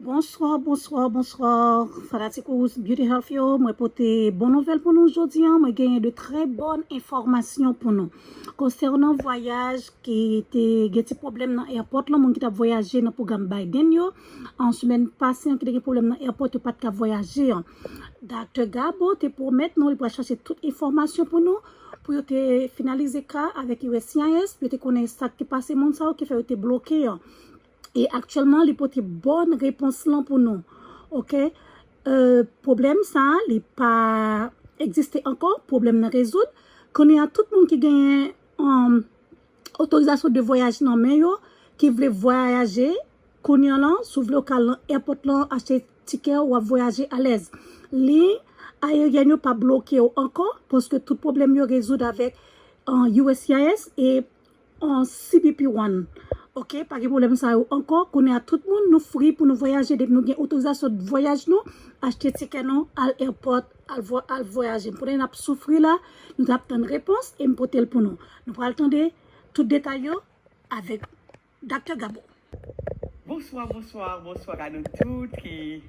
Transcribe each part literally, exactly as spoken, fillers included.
Bonswa, bonswa, bonswa, fanatik ou Beauty Health yo. Mwen pote bon nouvèl pou nou jodi an. Mwen genyen de trè bòn enfòmasyon pou nou. Konsènan vwayaj ki te gen ti pwoblèm nan airport lan, moun ki t ap vwayaje nan pwogram Biden yo, an semèn pase an ki te gen pwoblèm nan airport yo pa t ka vwayaje an. Doktè Gabo te pwomèt nou li pral chache tout enfòmasyon pou nou, pou yo te finalize ka avèk U S C I S, pou yo te konnen sa k te pase moun sa yo ki fè yo te bloke an. E aktyèlman, li pote bòn repons lan pou nou. Oke? Euh, pwoblèm sa a, li pa egziste ankò, pwoblèm nan rezoud. Kounye a, tout moun ki genyen, um, otorizasyon de vwayaj nan men yo, ki vle vwayaje, kounye a lan, si w vle w ka al nan airport lan, achte tikè, w ap vwayaje alèz. Liy ayeryèn yo pa bloke w ankò, paske tout pwoblèm yo rezoud avèk, uh, U S C I S e an C B P One. Oke, pa gen pwoblèm sa yo ankò. Kounye a, tout moun, nou free pou nou vwayaje. Depi nou gen otorizasyon vwayaj nou, achte tikè nou, al airport, al vwa-, al vwayaje. M konnen n ap soufri la, nou t ap tann repons e m pote l pou nou. Nou pral tande tout detay yo avèk Doktè Gabo. Bonswa, bonswa, bonswa a nou tout ki,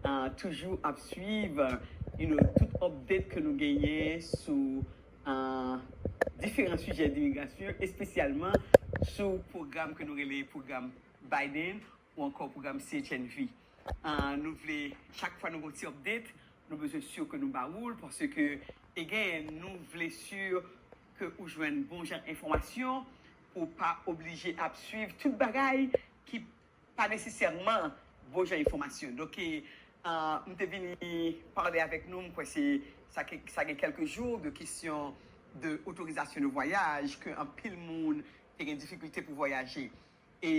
ah, toujou ap swiv, you know, tout update ke nou genyen sou, ah, diferan sijè dimigrasyon, espesyalman sou pwogram ke nou rele pwogram Biden ou ankò pwogram C H N V. Ah, nou vle, chak fwa nou gen yon ti update, nou bezwen si ke nou ba ou l, paske, again, nou vle si ke ou jwenn bon jan enfòmasyon, pou w pa oblije ap swiv tout bagay ki pa nesesèman bon jan enfòmasyon. Donk, e, ah, m te vini pale avèk nou, m kwè se sa ke, sa gen kèlke jou, de kesyon de otorizasyon de vwayaj, ke anpil moun te gen difikilte pou vwayaje. E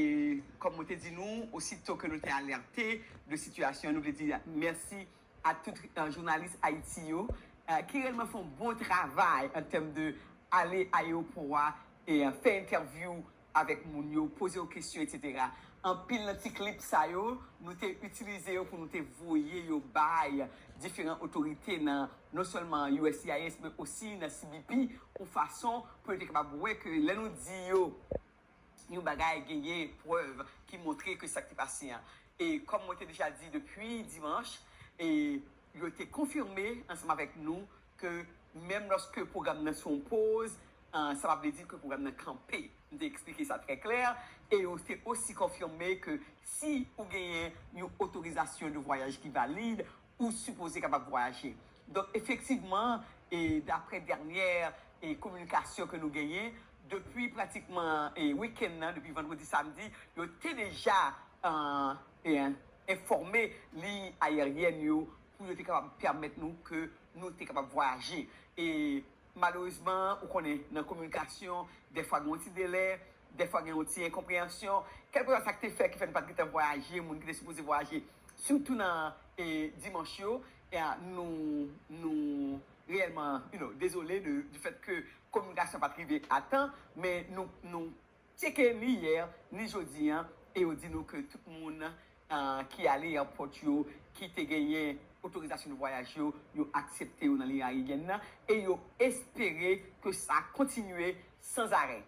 kòm mwen te di nou, osito ke nou te alète de sitiyasyon, nou vle di mèsi a tout, eh, jounalis Ayiti yo, eh, ki reyèlman fè yon bon travay an tèm de ale ayewopò a e, eh, fè entèvyou avèk moun yo, poze yo kesyon, etsetera. Anpil nan ti klip sa yo, nou te itilize yo pou nou te voye yo bay diferan otorite nan non sèlman U S C I S, men osi nan C B P, yon fason pou yo te kapab wè ke lè nou di yo yon bagay genyen prèv ki montre ke sa k te pase an. E kòm mwen te deja di depi dimanch, e yo te konfime ansanm avèk nou ke menm lòske pwogram nan sou yon poz, ah, sa pa vle di ke pwogram nan kanpe. M te eksplike sa trè klè. E yo te osi konfime ke si ou genyen yon otorizasyon de vwayaj ki valid, ou sipoze kapab vwayaje. Donk, efektivman, e daprè dènyè, e kominikasyon ke nou genyen, depi pratikman, e wikenn nan, depi vandredi, samdi, yo te deja, ah, e, enfòme liy ayeryèn yo pou yo te kapab pèmèt nou ke nou te kapab vwayaje. E malerezman, ou konnen, nan kominikasyon, dèfwa gen yon ti delè, dèfwa gen yon ti enkonpreyansyon. Kèlkeswa sa k te fè, ki fè n pa t gentan vwayaje, moun ki te sipoze vwayaje, sitou nan, e, dimanch yo, e, a, nou, nou reyèlman, you know, dezole de, du fait que kominikasyon pa t rive a tan, men nou, nou tcheke ni yè, ni jodi an, e yo di nou ke tout moun, ah, ki ale airport yo, ki te genyen otorizasyon de vwayaj yo, yo aksepte yo nan liy ayeryèn nan, e yo espere ke sa kontinye sanzarè.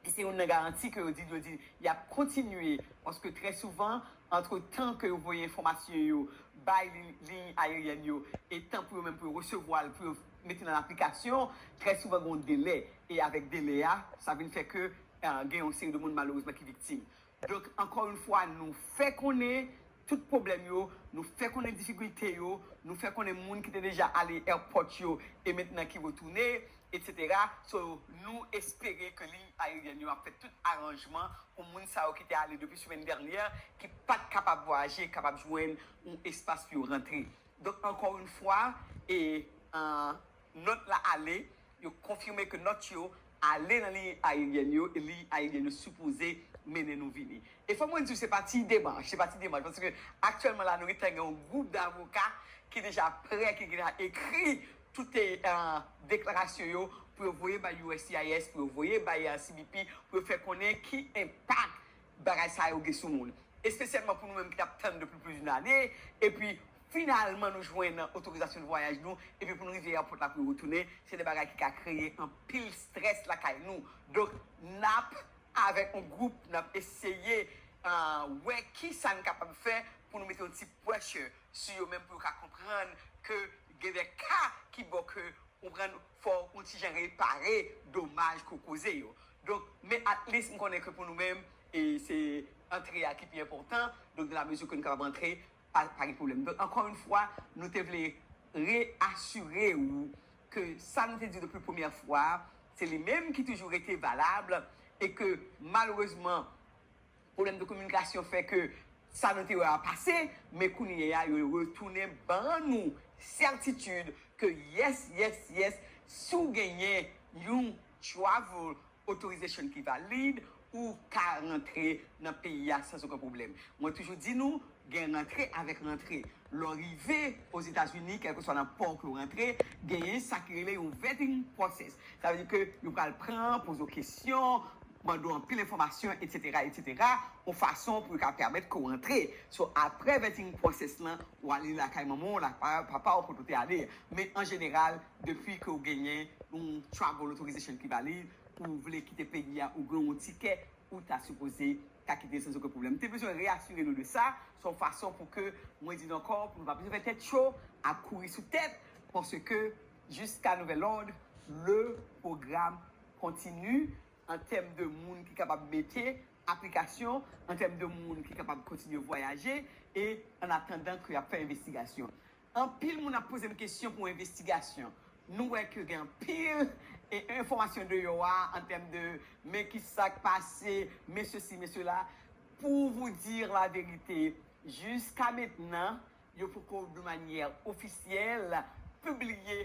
E se youn nan garanti ke yo di, yo di, y ap kontinye, paske trè souvan, antretan ke yo voye enfòmasyon yo bay li-, liy ayeryèn yo, e tan pou yo menm pou yo resevwa l, pou yo mete nan aplikasyon, trè souvan gen yon delè. E avèk delè a, sa vin fè ke, eh, gen yon seri de moun malerezman ki viktim. Donk, ankò yon fwa, nou fè konnen tout pwoblèm yo, nou fè konnen difikilte yo, nou fè konnen moun ki te deja ale airport yo e mentnan ki retounen, etsetera. So, nou espere ke liy ayeryèn yo ap fè tout aranjman pou moun sa yo ki te ale depi semèn dènyè, ki pa t kapab vwayaje, kapab jwenn yon espas pou yo rantre. Donk, ankò yon fwa, e, ah, nòt la ale, yo konfime ke nòt yo ale nan liy ayeryèn yo, e liy ayeryèn yo sipoze mennen nou vini. E fò mwen di w, se pa ti demach, se pa ti demach, paske aktyèlman la, nou gentan gen yon gwoup davoka ki deja prè, ki deja ekri tout, eh, deklarasyon yo pou yo voye bay U S C I S, pou yo voye bay, eh, C B P, pou yo fè konnen ki enpak bagay sa yo gen sou moun. Espesyalman pou nou menm ki t ap tann depi plis d'une ane, epi finalman nou jwenn otorizasyon de vwayaj nou, epi pou nou rive airport la pou nou retounen, se de bagay ki ka kreye anpil strès lakay nou. Donk, n ap, avèk yon gwoup, n ap eseye uh, wè ki sa n kapab fè pou nou mete yon ti pressure sou yo menm pou yo ka konprann ke gen de ka ki bon ke ou pran fò yon ti jan repare domaj ke w koze yo. Donk, men at least m konnen ke pou nou menm, e se antre a ki pi enpòtan. Donk, nan la mezi ke nou kapab antre, pa, pa gen pwoblèm. Donk, ankò yon fwa, nou te vle reasire ou ke sa nou te di depi premyè fwa, se li menm ki toujou rete valab e ke malerezman, pwoblèm de kominikasyon fè ke sa nou te wè a pase, men kounye a, yo retounen ban nou sètitid ke yes, yes, yes, si w genyen yon travel authorization ki valid, ou ka rantre nan peyi a san okenn pwoblèm. Mwen toujou di nou, gen rantre avèk rantre. Lè w rive Ozetazini, kèlkeswa nan pò ke w rantre, genyen sa ki rele yon vetting process. Sa vle di ke yo pral pran, poze w kesyon, mande w anpil enfòmasyon, etsetera, etsetera, yon fason pou yo ka pèmèt ke w rantre. So, apre vetting process lan, w ale lakay manman w, lakay papa w, kote w te ale. Men an jeneral, depi ke w genyen yon travel authorization ki valid, ou vle kite peyi a, ou gen yon tikè, ou ta sipoze ka kite l san okenn pwoblèm. M te bezwen reasire nou de sa, se yon fason pou ke, mwen di nou ankò, pou nou pa bezwen fè tèt cho, ap kouri sou tèt, paske jiska nouvèl òd, le pwogram kontini an tèm de moun ki kapab mete aplikasyon, an tèm de moun ki kapab kontinye vwayaje, e an atandan ke y ap fè envestigasyon. Anpil moun ap poze m kesyon pou envestigasyon. Nou wè ke gen anpil e, enfòmasyon deyò a an tèm de men ki sa k pase, men sesi, men sela. Pour vous dire la vérité, jiska mentnan, yo poko de manyè ofisyèl pibliye,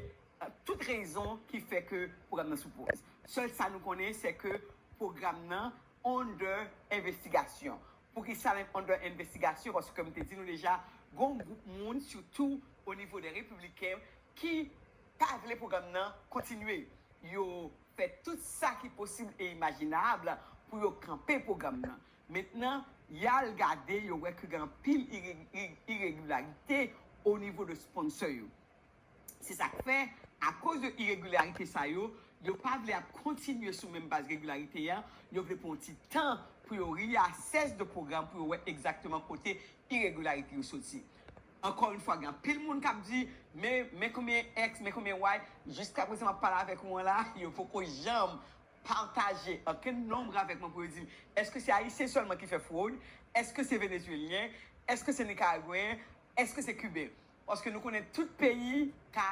euh, tout rezon ki fè ke pwogram nan sou pòz. Sèl sa nou konnen, se ke pwogram nan under envestigasyon. Poukisa l under envestigasyon? Paske, kòm m te di nou deja, gen yon gwoup moun, sitou o nivo de repibliken, ki pa vle pwogram nan kontinye. Yo fè tout sa ki posib e imajinab pou yo kanpe pwogram nan. Mentnan, y al gade, yo wè ke gen anpil ire-, ire-, iregilarite o nivo de sponsor yo. Se sa k fè, akoz de iregilarite sa yo, yo pa vle ap kontinye sou menm baz regilarite a, yo vle pran yon ti tan pou yo reassess de pwogram pou yo wè egzakteman kote iregilarite yo soti. Ankò yon fwa, gen anpil moun k ap di, men, men konbyen X, men konbyen Y, jiska prezan m ap pale avèk ou an la, yo poko janm pataje okenn nonb avèk mwen pou yo di m, èske se Ayisyen sèlman ki fè fwod? Èske se Venezuelyen? Èske se Nikaragweyen? Èske se Kiben? Paske nou konnen tout peyi ka,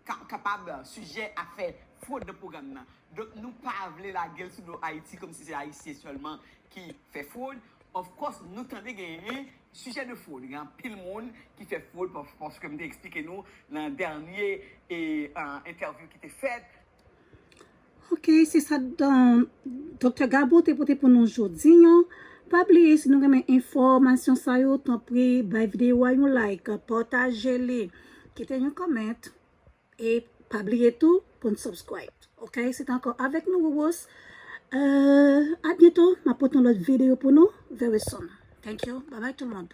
ka, kapab sijè a fè fwod nan pwogram nan. Donk, nou pa vle lage l sou do Ayiti kòmsi se Ayisyen sèlman ki fè fwod. Of course, nou tande genyen sijè de fwod. Gen anpil moun ki fè fwod pas-, paske m te eksplike nou nan dènye e, an, entèvyou ki te fèt. Ok, se sa Doktè Gabo te pote pou nou jodi an. Pa bliye, si nou renmen enfòmasyon sa yo, tanpri, bay videyo a yon like, pataje li, kite yon comment, e pa bliye tou pou n subscribe. Ok, se te ankò avèk nou, Wowos. Euh, à bientôt, m ap pote yon lòt videyo pou nou, very soon. Thank you, bye bye tout le monde.